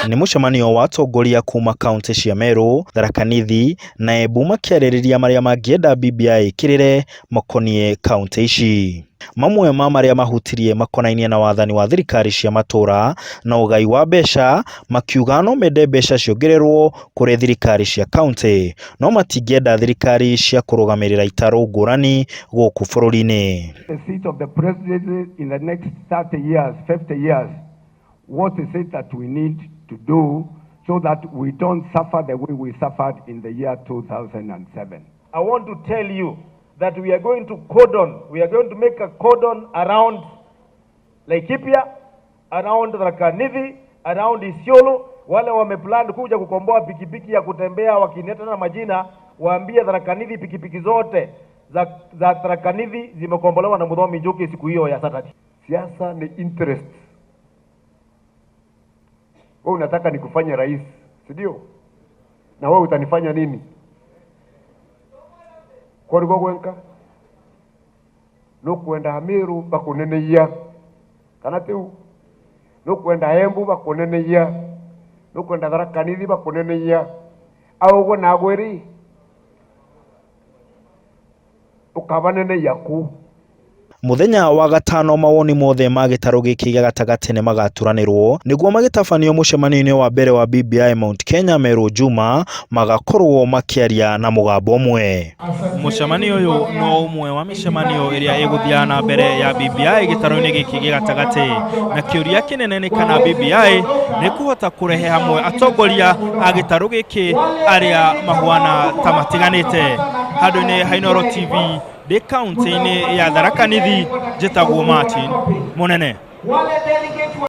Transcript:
Nĩ mũcemanio wa atongoria kuma kauntĩ cia Meru, Tharaka Nithi na Embu makĩarĩrĩria marĩa mangĩenda BBI ĩkĩrĩre makoniĩ kauntĩ ici. Mamwe ma marĩa mahutirie makonainie na wathani wa thirikari cia matũra na ũgai wa mbeca, makiuga no mende mbeca ciongererwo kũrĩ thirikari cia kauntĩ, no matingĩenda thirikari cia kũrũgamĩrĩra itarũ ngũrani gũkũ bũrũri-inĩ. The seat of the presidency in the next 30 years, 50 years, what is it that we need to do so that we don't suffer the way we suffered in the year 2007? I want to tell you that we are going to cordon, we are going to make a cordon around Laikipia, around Tharaka Nithi, around Isiolo. Wale wameplan kuja kukomboa pikipiki ya kutembea wakineta na majina, waambie Tharaka Nithi pikipiki zote za Tharaka Nithi zimekombolewa na Muthomi Njuki siku hiyo ya Saturday. Siasa ni interest. Wewe unataka nikufanye rais, si ndio? Na wewe utanifanya nini? Korigo gwenka nukwenda Meru bakuneneia kana tiu nukwenda Embu bakuneneia nukwenda Tharaka Nithi bakuneneia au nagweri ukabaneneia ku. Mũthenya wa gatano mawoni mothe ma gĩtarũ gĩkĩ gĩa gatagatĩ nĩ magaturanĩrwo nĩguo magĩtabanio mũcemanio-inĩ wa mbere wa BBI Mount Kenya Meru Juma magakorwo makĩaria na mũgambo ũmwe. Mũcemanio ũyũ no ũmwe wa mĩcemanio ĩrĩa ĩgũthiaga na mbere ya BBI gĩtarũ-inĩ gĩkĩ gĩa gatagatĩ, na kĩũria kĩnene nĩ kana BBI nĩ kũhota kũrehe hamwe atongoria a gĩtarũ gĩkĩ arĩa mahuana ta matiganĩte. Handũ-inĩ ha Inooro TV ndĩ kaunti-inĩ ya Tharaka Nithi, njĩtagwo Martin Mũnene.